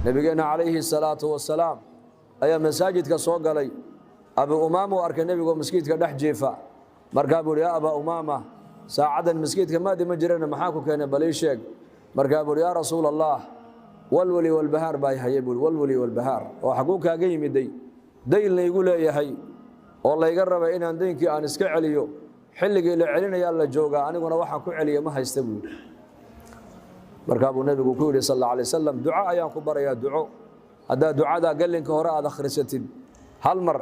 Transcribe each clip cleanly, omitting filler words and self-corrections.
Nebigeenna calayhi salaatu wasalaam ayaa masaajidka soo galay. Abi Umaama uu arkay nebigoo maskiidka dhex jiifa. Markaa buu uhi: "Yaa Abaa Umaama, saacaddan maskiidka maadi ma jirana, maxaa ku keenay? Bal ii sheeg." Markaa buu uhi: "Yaa Rasuul Allah, walwali walbahaar baa hayay," buui. "Walwali walbahaar oo xaguu kaaga yimiday? Dayn laygu leeyahay oo layga rabay inaan daynkii aan iska celiyo. Xilligii la celinayaa la joogaa, aniguna waxaan ku celiya ma haysta," buu yidhi. Markaa buu nebigu ku yidhi sal alla alay wasalam: "Duco ayaan ku barayaa, duco haddaad ducadaa gallinka hore aad akhrisatid hal mar,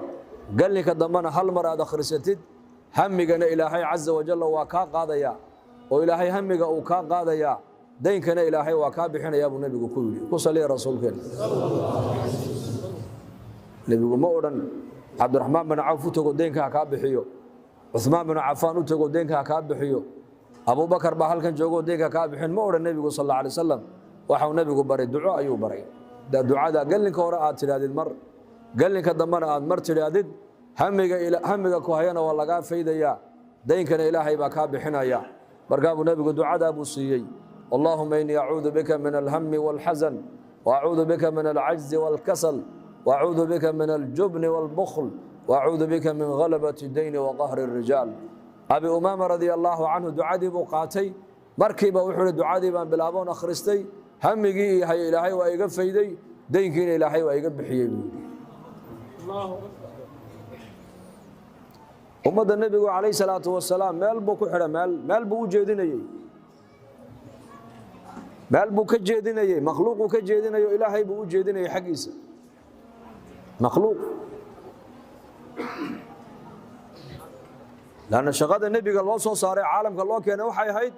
gallinka dambena hal mar aad akhrisatid, hamigana Ilaahay casa wajalla waa kaa qaadayaa, oo Ilaahay hamiga uu kaa qaadayaa, daynkana Ilaahay waa kaa bixinayaa," buu nebigu ku yidhi. Ku saliya rasuulkeena. Nebigu ma odhan Cabdiraxmaan bin Cawf u tago, deynka ha kaa bixiyo, Cuhmaan binu Cafaan u tago, deynka ha kaa bixiyo, Abubakar baa halkan joogo, deynka kaa bixin, ma odhan nebigu sal alla alay wasalam. Waxau nebigu baray duco ayuu baray. Haddaad ducada gallinka hore aad tidhaahdid mar, gallinka dambena aad mar tidhaahdid, hamiga ku hayana waa lagaa faydayaa, daynkana Ilaahay baa kaa bixinaya. Markaa buu nebigu ducadaa buu siiyey: "Allahuma inii acuudu bika min alhami wاlxasan, waacuudu bika min alcajzi wاlkasal, waacuudu bika min aljubni wاlbukhl, waacuudu bika min ghalabati dayni waqahri الrijaal." Abi Umaama radia allaahu canhu ducadii buu qaatay. Markiiba wuxuu hi: "Ducadii baan bilaaboon akhristay, hamigii iyo hay Ilaahay waa iga fayday, daynkiina Ilaahay waa iga bixiyey," buu yidhi. Ummadda nebigu calayh salaatu wasalaam meel buu ku xidha, meel buu u jeedinayey, meel buu ka jeedinayey, makhluuquu ka jeedinayo, Ilaahay buu u jeedinayay xaggiisa makhluuq. Lanna shaqada nebiga loo soo saaray, caalamka loo keenay, waxay ahayd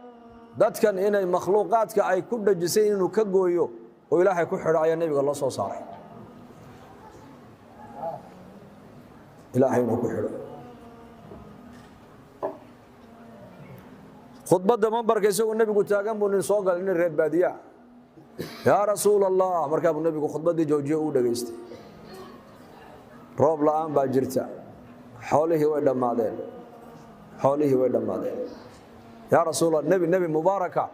dadkan inay makhluuqaadka ay ku dhajisay inuu ka gooyo oo Ilaahay ku xidho ayaa nebiga loo soo saaray, Ilaahay inuu ku xidho. Khudbadda mambarka isagoo nebigu taagan buu nin soo galay, nin reer baadiyaa. "Yaa Rasuul Allah." Markaa buu nebigu khudbaddii joojiye, uu dhegaystay. "Roob la'aan baa jirta, xoolihii way dhammaadeen, xoolihii way dhammaadeen. Yaa Rasuul, nebi mubaaraka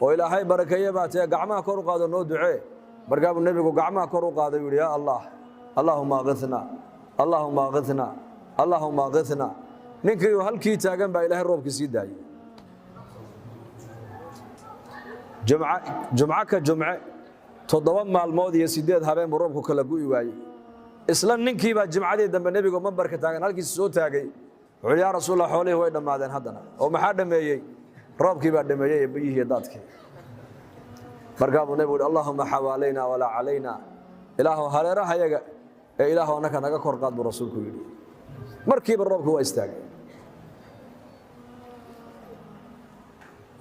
oo Ilaahay barakeeye baa tee, gacmaha kor u qaado, noo ducee." Markaa buu nebigu gacmaha kor u qaaday, yidhi: "Yaa Allah, Allahuma akithna, Allahuma akithna, Allahuma akithna." Ninkii halkii taagan baa Ilaahay roobkii sii daayey. Jumco ka jumce, 7 maalmood iyo 8 habeen buu roobku kala gu'i waayey. Isla ninkiibaa jimcadii dambe nebigu mambarka taagan halkiisa soo taagay. Wuxuu: "Yaa Rasuullah, xoolihii way dhammaadeen haddana." "Oo maxaa dhameeyey?" "Roobkii baa dhameeyey ee biyihii iyo daadkii." Markaa buu nebigu uhi: "Allahuma xawaalayna walaa calayna, Ilaahu hareerahayaga ee Ilaahu annaka naga kor qaad," buu rasuulku yidhi. Markiiba roobkii waa istaagay.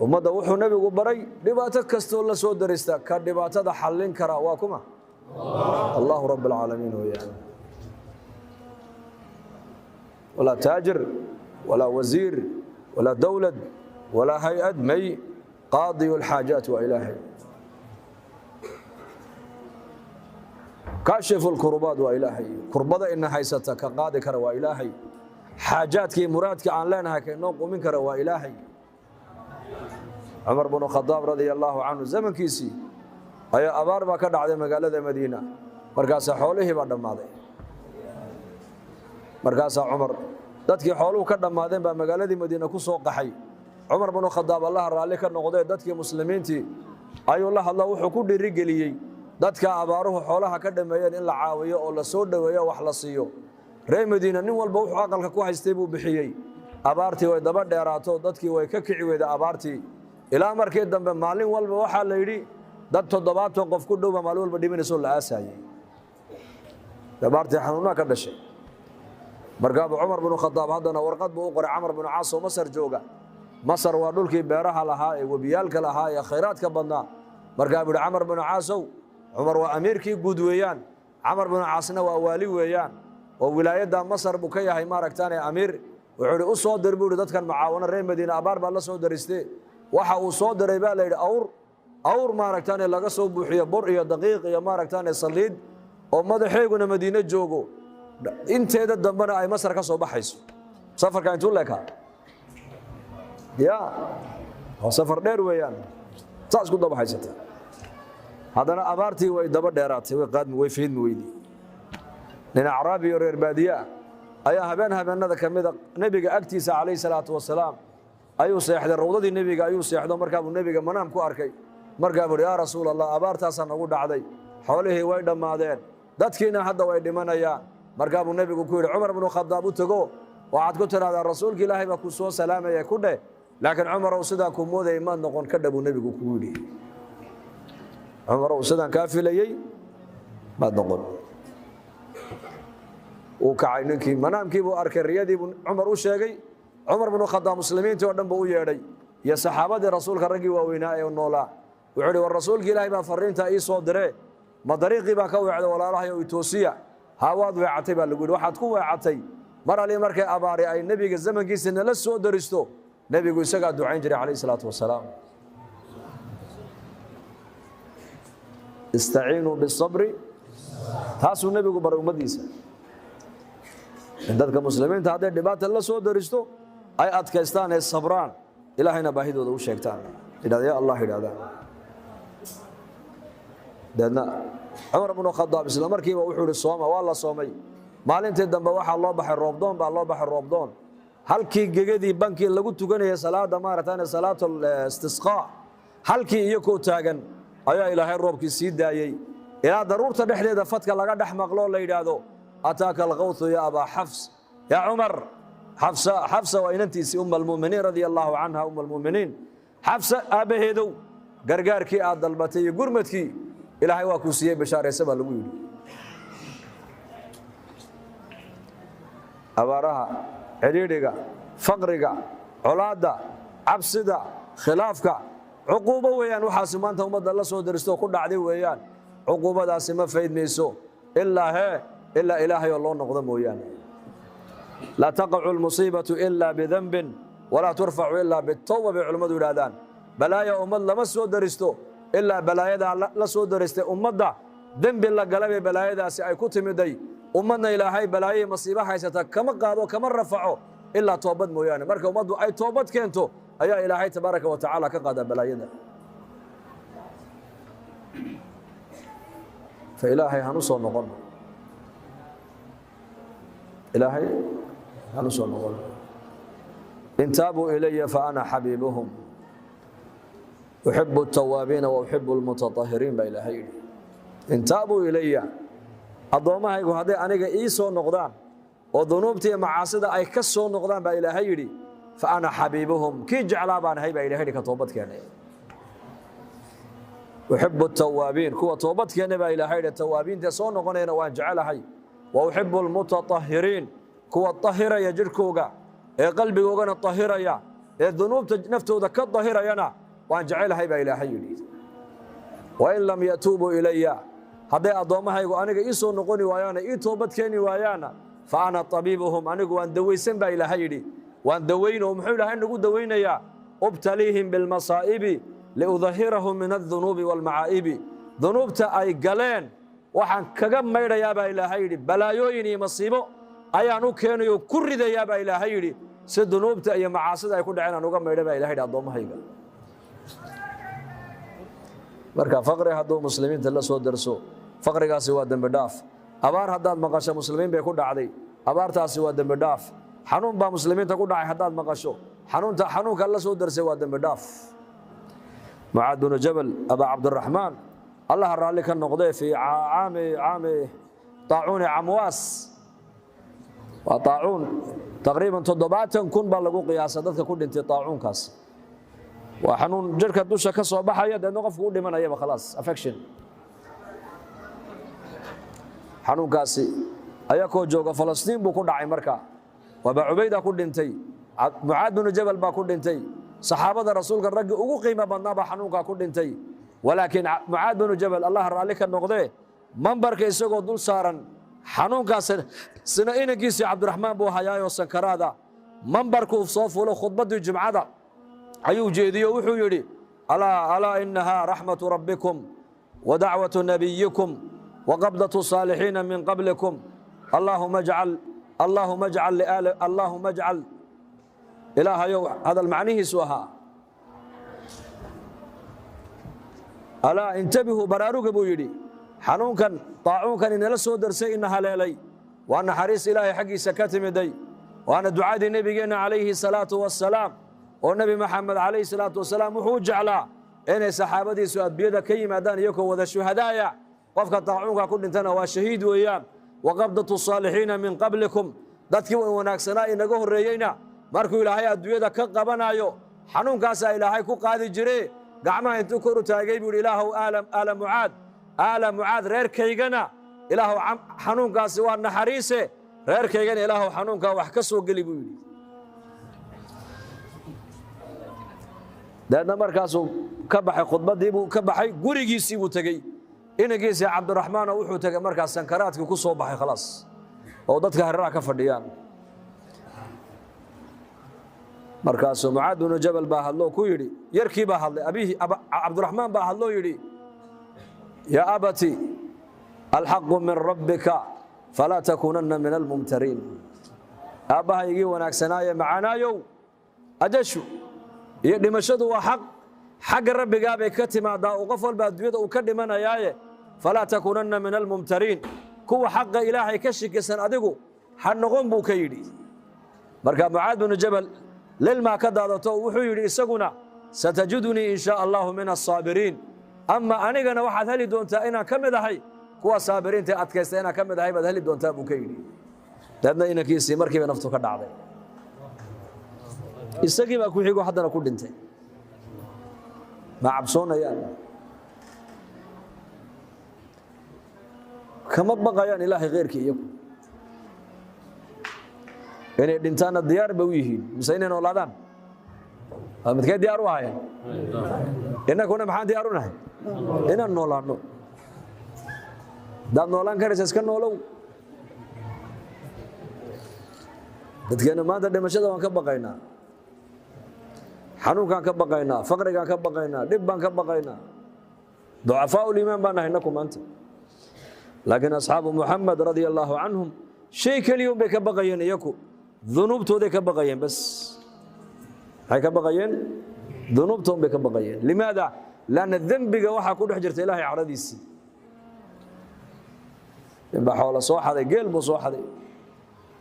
Ummadda wuxuu nebigu baray dhibaato kastoo la soo darista, ka dhibaatada xallin kara waa kuma? Allahu rabb alcaalamiin weeyaan. Walaa taajir, walaa wasiir, walaa dowlad, walaa hay-ad, may qaadiyu lxaajaat waa Ilaahay. Kaashifu lkurubaat waa Ilaahay. Kurbada ina haysata ka qaadi kara waa Ilaahay. Xaajaadkii muraadka aan leenahay ka inoo qumin kara waa Ilaahay. Cumar bnu Khadaab radia allaahu canhu zamankiisii ayaa abaar baa ka dhacday magaalada Madiina. Markaasaa xoolihii baa dhammaaday. Markaasaa Cumar dadkii xooluhu ka dhammaadeen baa magaaladii Madiina ku soo qaxay. Cumar bnu Khadaab, Allaha raalli ka noqdee, dadkii muslimiintii ayuu la hadlo. Wuxuu ku dhiirigeliyey dadka abaaruhu xoolaha ka dhameeyeen in la caawiyo oo la soo dhoweeyo, wax la siiyo. Reer Madiina nin walba wuxuu aqalka ku haystay buu bixiyey. Abaartii way daba dheeraato, dadkii way ka kici weyda abaartii, ilaa markii dambe maalin walba waxaa la yidhi dad 70 qof ku dhowba maalin walba dhimanayso, la aasaayey. Abaartii xanuunnaa ka dhashay. Markaabuu Cumar binu Khadaab haddana warqad buu u qoray Camar binu Caas oo Masar jooga. Masar waa dhulkii beeraha lahaa ee webiyaalka lahaa ee khayraadka badnaa. Markaa buu yihi: "Camar binu Caasow." Cumar waa amiirkii guud weeyaan, Camar binu Caasna waa waali weeyaan, oo wilaayadda Masar buu ka yahay maaragtaane amiir. Wuxuu ihi: "U soo dir," buu ihi, "dadkan mucaawano, reer Madiina abaar baa la soo dariste." Waxa uu soo diray baa la yidhi awr maaragtaane laga soo buuxiyo bur iyo daqiiq iyo maaragtaane saliid, oo madaxeyguna Madiine joogo, inteeda dambena ay Masar ka soo baxayso. Safarka intuu leekaa ya waa safar dheer weeyaan, saas ku daba haysata. Haddana abaartii way daba dheeraatay, way qaadmi, way fiidmi weydii. Nin acraabi iyo reer baadiye ah ayaa habeen habeenada ka mida nebiga agtiisa calayhi salaatu wasalaam ayuu seexday. Rawdadii nebiga ayuu seexdo. Markaabuu nebiga manaam ku arkay. Markaa buu uhi, "Yaa Rasuul Allah, abaartaasaa nagu dhacday, xoolihii way dhammaadeen, dadkiina hadda way dhimanayaan." Markaa buu nebigu ku yidhi, "Cumar bnu Khadaab u tego, waxaad ku tidhahdaa, rasuulka Ilaahay baa ku soo salaamaya ku dheh. Laakiin Cumarow, sidaa ku moodayay maad noqon ka dha," buu nebigu kugu yidhi. "Cumarow, sidaan kaa filayey maad noqon." Uu kacay ninkii, manaamkii buu arkay, riyadii buu Cumar u sheegay. Cumar bnu Khadaab muslimiintii oo dhan buu u yeedhay iyo saxaabadii rasuulka, raggii waaweynaa ee noolaa. Wuxuu ihi, "War, rasuulka Ilaahay baa fariintaa ii soo diree, ma dariiqii baan ka weecday, walaalahay oo itoosiya?" "Haa, waad weecatay," baa lagu yidhi. "Waxaad ku weecatay, mar ali markay abaari ay nebiga zamankiisa nala soo daristo, nebigu isagaa ducayn jiray calayhi salaatu wasalaam. Istaciinuu bisabri." Taasuu nebigu baray ummaddiisa, in dadka muslimiinta hadday dhibaata la soo daristo ay adkaystaan ee sabraan, Ilaahayna baahidooda u sheegtaan, yidhahda, "Ya Allah," yidhahdaan. Deedna Cumar bnu Khadaab isla markiiba wuxuu ihi, "Sooma." Waa la soomay. Maalintii dambe waxaa loo baxay roobdoon baa loo baxay, roobdoon. Halkii gegadii bankii lagu tukanayay salaada, maaragtaan, salaatu istisqaa, halkii iyakoo taagan ayaa Ilaahay roobkii sii daayey, ilaa daruurta dhexdeeda fadka laga dhex maqloo la yidhaahdo, "Ataaka alkawthu ya abaa Xafs, yaa Cumar." Xafsa, Xafsa waa inantiisii, uma almu'miniin radia allaahu canha, uma almu'miniin. "Xafsa aabbaheedow, gargaarkii aad dalbatay iyo gurmadkii Ilaahay waa kuu siiyey, bashaaraysa," baa lagu yidhi. Abaaraha, cidhiidhiga, faqriga, colaadda, cabsida, khilaafka, cuquubo weeyaan. Waxaasi maanta ummadda la soo daristo ku dhacday weeyaan. Cuquubadaasi ma faydmayso ilaa hee, ilaa Ilaahay oo loo noqdo mooyaane. Laa taqacu almusiibatu ilaa bidanbin walaa turfacu ilaa bitawba, bay culimmadu yidhahdaan. Balaaya ummad lama soo daristo ilaa balaayadaa la soo daristay ummadda dembi la galay bay balaayadaasi ay ku timiday. Ummadna Ilaahay balaayihii masiibo haysata kama qaado, kama rafaco ilaa toobad mooyaane. Marka ummaddu ay toobad keento ayaa Ilaahay tabaaraka wa tacaala ka qaadaa balaayada. Fa Ilaahay hanu soo noqono, Ilaahay hanu soo noqono. In taabuu ilaya fa ana xabiibuhum, uxibu altawaabiina wa uxibu almutatahiriin, baa Ilaahay yidhi. In taabuu ilaya, addoommahaygu hadday aniga ii soo noqdaan oo dunuubta iyo macaasida ay ka soo noqdaan, baa Ilaahay yidhi, fa ana xabiibuhum, kii jeclaa baan ahay, baa Ilahay yidhi, ka toobad keenay. Uxibu tawaabiin, kuwa toobad keenay, baa Ilaahay yidhi, tawaabiinta soo noqonayana waan jecelahay. Wa uxibu almutatahiriin, kuwa tahiraya jidhkooga ee qalbigoogana tahiraya ee dunuubta naftooda ka dahirayana waan jecelahay, baa Ilaahay yidhi. Wain lam yatuubuu ilaya, hadday addoommahaygu aniga ii soo noqoni waayaana ii toobad keeni waayaana, fa ana tabiibuhum, anigu waan dawaysan, baa Ilaahay yidhi. Waan dawayn. Oo muxuu Ilaahay nagu dawaynayaa? Ubtaliihim bilmasaa'ibi liudahirahum min aldunuubi waalmacaa'ibi. Dunuubta ay galeen waxaan kaga maydhayaa, baa Ilaahay yidhi, balaayooyin iyo masiibo ayaan u keenayo ku ridayaa, baa Ilaahay yidhi, si dunuubta iyo macaasida ay ku dhaceen aan uga maydha, baa Ilahay yidhi, addoommahayga. Marka faqri hadduu muslimiinta la soo darso, faqrigaasi waa dembi dhaaf. Abaar haddaad maqasho muslimiin bay ku dhacday, abaartaasi waa dembi dhaaf. Xanuun baa muslimiinta ku dhacay haddaad maqasho, xanuunta xanuunka la soo darsay waa dembi dhaaf. Mucaad binu Jabal, Abaa Cabdiraxmaan, Allaha raalli ka noqdee, fii caami taacuuni Camwaas, waa taacuun taqriiban 70,000 baa lagu qiyaasa dadka ku dhintay taacuunkaas. Waa xanuun jirka dusha ka soo baxaya, deedna qofku u dhimanayaba, khalaas, affection. Xanuunkaasi ayakoo jooga Falastiin buu ku dhacay. Marka Abaa Cubayda ku dhintay, Mucaad binu Jabal baa ku dhintay, saxaabada rasuulka raggii ugu qiimo badnaa baa xanuunkaa ku dhintay. Walaakiin Mucaad binu Jabal, Allah raalli ka noqdee, mambarka isagoo dul saaran xanuunkaas sina inankiisii Cabdiraxmaan buu hayaayoo sankaraada, mambarkuu soo fulo, khudbaddii jumcada ayuu jeediyo. Wuxuu yidhi, "Alaa alaa, inahaa raxmatu rabbikum wa dacwatu nabiyikum wa qabdatu saalixiina min qablikum. Allaahuma ajcal, allaahuma ajcal liaali, allaahuma ajcal." Ilaahayow, hadal macnihiisu ahaa. Alaa intabihuu, baraaruga buu yidhi, xanuunkan daacuunkan inala soo darsay, ina haleelay, waa naxariis Ilaahay xaggiisa ka timiday, waana ducadii nebigeenna calayhi salaatu wassalaam, oo Nebi Maxamed calayhi salaatu wasalaam wuxuu u jeclaa inay saxaabadiisu adduunyada ka yimaadaan iyagoo wada shuhadaaya. Qofka daacuunka ku dhintana waa shahiid weeyaan. Waqabdatu saalixiina min qablikum, dadkii wanaagsanaa inaga horreeyeyna markuu Ilaahay adduunyada ka qabanayo xanuunkaasaa Ilaahay ku qaadi jire. Gacmaha intuu kor u taagay buu yidhi: "Ilaahow, aala Mucaad, aala Mucaad, reerkaygana Ilaahow xanuunkaasi waa naxariise, reerkaygana Ilaahow xanuunkaa wax ka soo geli," buu yidhi. Dabeedna markaasuu ka baxay khudbaddii buu ka baxay, gurigiisii buu tegey. Inankiisii Cabdiraxmaanoo wuxuu tegey markaas sankaraadkii ku soo baxay, khalaas, oo dadka hareeraha ka fadhiyaan. Markaasuu Mucaad binu Jabal baa hadloo ku yidhi, yarkii baa hadlay, abihi Cabdiraxmaan baa hadloo yidhi: "Yaa abati, alxaqu min rabbika, falaa takuunanna min almumtariin." Aabbahaygii wanaagsanaaye macaanaayow, ajashu iyo dhimashadu waa xaq, xagga rabbigaa bay ka timaadaa, oo qof walba adduunyada uu ka dhimanayaaye, falaa takuunanna min almumtariin, kuwa xaqa Ilaahay ka shikisan adigu ha noqon, buu ka yidhi. Marka Mucaad binu Jabal lilmaa ka daadato, wuxuu yidhi isaguna: "Satajidunii in shaa Allahu min alsaabiriin, ama anigana waxaad heli doontaa inaan ka mid ahay kuwa saabiriinta adkaysta, inaan ka mid ahay baad heli doontaa," buu ka yidhi. Dabeedna inankiisii markiiba naftu ka dhacday, isagii baa ku xigo haddana ku dhintay. Ma cabsoonayaan? Kama baqayaan Ilaahay kheyrkii. Iyagu inay dhintaanna diyaar ba u yihiin mise inay noolaadaan? Waa midkay diyaar u ahaayeen? Innakuna maxaan diyaar u nahay? Inaan noolaanno. Haddaad noolaan karaysa, iska noolow. Dadkeenna maanta dhimashada waan ka baqaynaa, xanuunkaan ka baqaynaa, faqrigaan ka baqaynaa, dhib baan ka baqaynaa. Ducafaa uliimaan baan nahay innaku maanta. Laakiin asxaabu Muxamed radia allaahu canhum shay keliya un bay ka baqayeen iyaku: dunuubtooday ka baqayeen bas. Maxay ka baqayeen? Dunuubta un bay ka baqayeen. Limaada? Lanna dembiga waxaa ku dhex jirta Ilaahay cadhadiisii. Ninbaa xoola soo xaday, geel buu soo xaday,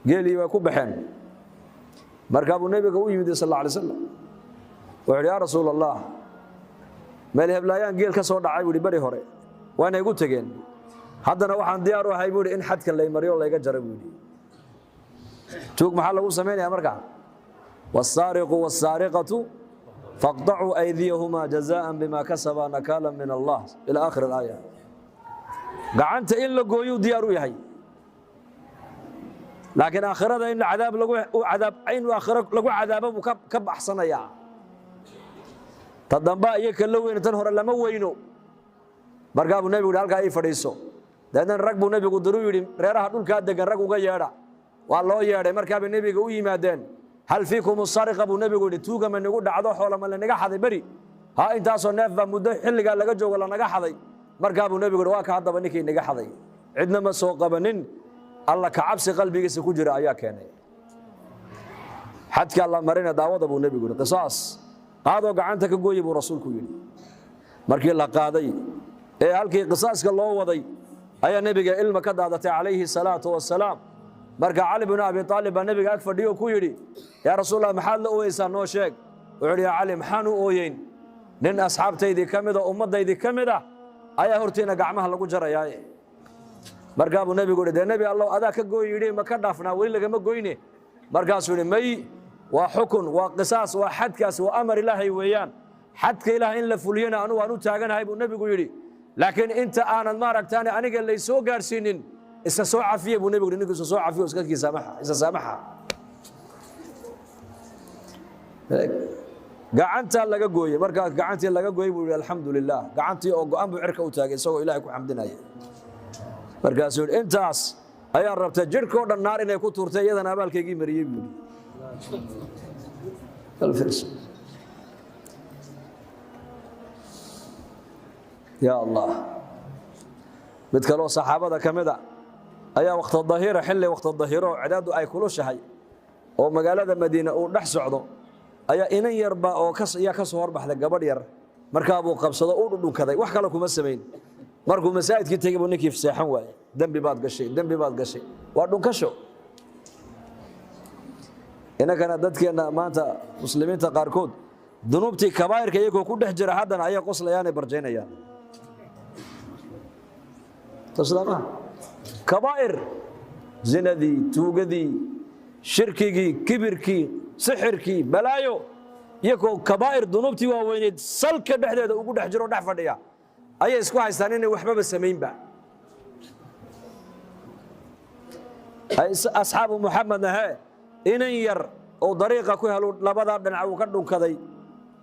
geelii way ku baxeen. Markaa buu nebiga u yimid sal alla alay slam, wuxu uhi: "Yaa Rasuul Allah, meel heblaayaan geel ka soo dhacay," buu ihi, "beri hore waana igu tegeen, haddana waxaan diyaar u ahay," buu ihi, "in xadka lay mariyo, layga jara," buu yidhi. Tuug maxaa lagu samaynaya markaa? Wasaariqu wasaariqatu faqطacuu aydiyahumaa jazaءan bima kasaba nakala min Allah, ila aakhir alaaya. Gacanta in la gooyuu diyaar u yahay, laakiin aakhirada in cadaab lagu cadaab, in aakhiro lagu cadaabo buu ka baxsanayaa. Ta damba iyo ka la weyno, tan hore lama weyno. Markaa buu nebigu yidhi: "Halkaa ii fadhiiso." Dabeedna rag buu nebigu diruu, yidhi: "Reeraha dhulkaa degan rag uga yeedha." Waa loo yeedhay. Markaa bay nebiga u yimaadeen. "Hal fiikum sariqa?" buu nebigu yidhi. "Tuuga ma nigu dhacdo? Xoola ma lanaga xaday beri? Ha, intaasoo neef baa muddo xilligaa laga joogo lanaga xaday." Markaa buu nebigu yidhi: "Waa ka haddaba ninkii inaga xaday." Cidna ma soo qabanin. Alla ka cabsi qalbigiisa ku jira ayaa keenay. "Xadkaa la marina, daawada," buu nebigu yidhi. "Qisaas qaadoo gacanta ka gooyi," buu rasuulku yidhi. Markii la qaaday ee halkii qisaaska loo waday ayaa nebiga ilma ka daadatay calayhi salaatu wasalaam. Marka Cali binu Abi Aalib baa nebiga ag fadhiyo, ku yidhi: "Yaa Rasuulallah, maxaad la ooyeysaa? Noo sheeg." Wuxuu yidhi: "Yaa Cali, maxaan u ooyeyn? Nin asxaabtaydii ka mid oo ummaddaydii ka mid ah ayaa hortiina gacmaha lagu jarayaaye." Markaa buu nebigu yidhi: "Dee nebi Allow, adaa ka gooy yidhi, ma ka dhaafnaa? Weli lagama goyne." Markaasuu yidhi: "May, waa xukun, waa qisaas, waa xadkaasi, waa amar Ilaahay weeyaan. Xadka Ilaahay in la fuliyana anugu waan u taaganahay," buu nebigu yidhi, "laakiin inta aanad maaragtaane aniga laysoo gaadhsiinin, iska soo cafiye," buu nebigu yidhi. "Ninku iska soo cafiyo, iska saamaxa, isa saamaxa." Gacantaa laga gooyey. Markaa gacantii laga gooyey buu yidhi: "Alxamdu lilah." Gacantii oo go'an buu cirka u taagay isagoo Ilaahay ku xamdinaya. Markaasuu yidhi: "Intaas ayaa rabtay jidhkoo dhan naar inay ku tuurtay, iyadana abaalkaygii mariyey," buu yidhi. Ya Allah! Mid kaloo saxaabada ka mid a ayaa waqti dahiira, xilli waqti dahiiro oo cadaaddu ay kulushahay oo magaalada Madiina uu dhex socdo, ayaa inan yarba oo yaa ka soo horbaxday, gabadh yar. Markaa buu qabsado, u dhudhunkaday, wax kale kuma samayn. Markuu masaajidkii tegey buu ninkii seexan waayey. "Dembi baad gashay, dembi baad gashay." Waa dhunkasho. Innakana dadkeenna maanta muslimiinta qaarkood dunuubtii kabaa'irka iyagoo ku dhex jira haddana ayay qoslayaanay barjaynayaan. Sidaa maaha. Kabaa'ir, zinadii, tuugadii, shirkigii, kibirkii, sixirkii, balaayo, iyagoo kabaa'ir dunuubtii waaweyneyd salka dhexdeeda ugu dhex jiro, dhex fadhiya, ayay isku haystaan inay waxbaba samaynba. Asxaabu Muxamedna hee, inan yar oo dariiqa ku helu labadaa dhinac uu ka dhunkaday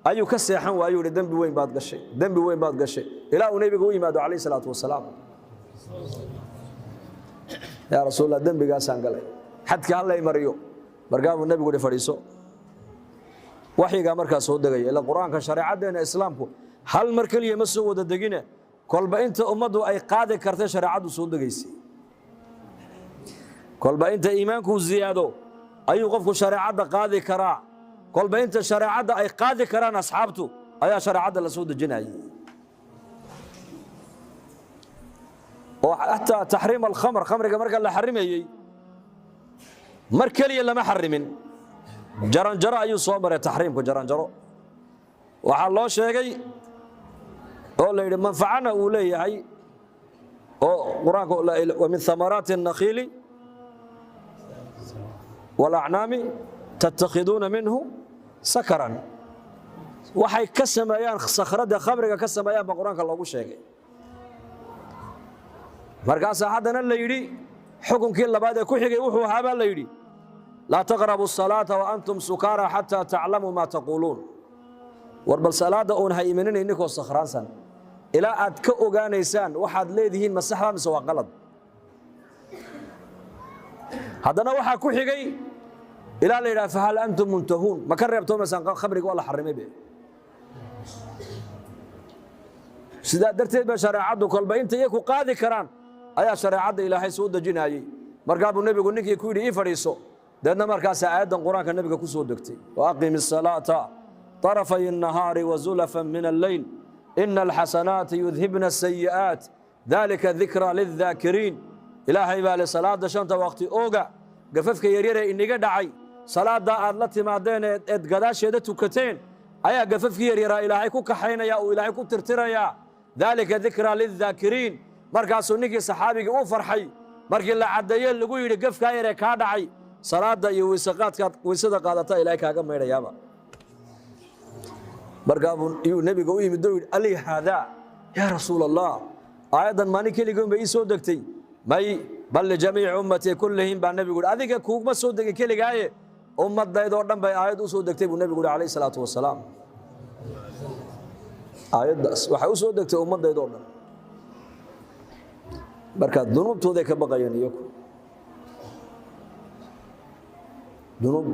ayuu ka seexan waayuu yihi, "Dembi weyn baad gashay, dembi weyn baad gashay," ilaa uu nebiga u yimaado calayhi salaatu wasalaam. "Yaa rasuulallah, dembigaasaan galay, xadka hallay mariyo." Markaa buu nebigu yihi, "Fadhiiso." Waxyigaa markaa soo degaya ila Qur-aanka. Shareecaddeena Islaamku hal mar keliya ma soo wada degine, kolba inta ummaddu ay qaadi kartay shareecaddu soo degaysay. Kolba inta iimaanku ziyaado ayuu qofku shareecadda qaadi karaa. Kolba inta shareecadda ay qaadi karaan asxaabtu ayaa shareecadda la soo dejinayay. Oo xataa taxriim alkhamr, khamriga marka la xarimayey mar keliya lama xarimin, jaranjaro ayuu soo maray taxriimku. Jaranjaro waxaa loo sheegay oo la yidhi manfacana uu leeyahay, oo Qur-aanka wa min thamaraati الnakhiili wاlacnaami tattakhiduuna minhu sakaran. Waxay ka sameeyaan sakhradda khamriga ka sameeyaan baa Qur-aanka loogu sheegay. Markaasaa haddana la yidhi xukunkii labaad ee ku xigay wuxuu ahaa, baa la yidhi, laa taqrabu الsalaata wa antum sukaara xataa taclamuu maa taquuluun. War bal salaadda uun ha imanina idinkoo sakhraansan ilaa aad ka ogaanaysaan waxaad leedihiin ma saxba mise waa qalad. Haddana waxaa ku xigay ilaa la yidhaha fahal antum muntahuun, ma ka reebtoomaysaan khamriga? Waa la xarimay be. Sidaa darteed ba shareecaddu kolba inta iyaku qaadi karaan ayaa shareecadda Ilaahay soo dejinayey. Markaa buu nebigu ninkii ku yidhi, "Ii fadhiiso." Deedna markaasaa aayaddan Qur-aanka nebiga ku soo degtay: waaqim الsalaata طarafay الnahaari wazulafan min alleyl ina alxasanaati yudhibna asayi'aat dalika dikraa lildaakiriin. Ilaahay baa le, salaada shanta waqti ooga, gafafka yaryaree iniga dhacay salaaddaa aad la timaadeen eed gadaasheeda tukateen ayaa gafafkii yaryaraa Ilaahay ku kaxaynaya, uu Ilaahay ku tirtirayaa. Daalika dikraa lildaakiriin. Markaasuu ninkii saxaabigii u farxay markii la caddeeye lagu yidhi gafkaa yaree kaa dhacay salaadda iyo weysaqaadkaad weysada qaadataa Ilaahay kaaga maydhayaaba. Markaa buu iyuu nebiga u yimid oo yidhi, ali haadaa yaa rasuul Allah, aayaddan maalin keligoon bay ii soo degtay? May, bal lijamiici ummatii kullihim, baa nebigu yidhi. Adiga kuugma soo degin keligaaye, ummaddaydoo dhan bay aayad u soo degtay, buu nebigu yidhi calayhi salaatu wasalaam. Aayaddaas waxay u soo degtay ummaddaydoo dhan. Marka dunuubtooday ka baqayeen iyaku, dunuub.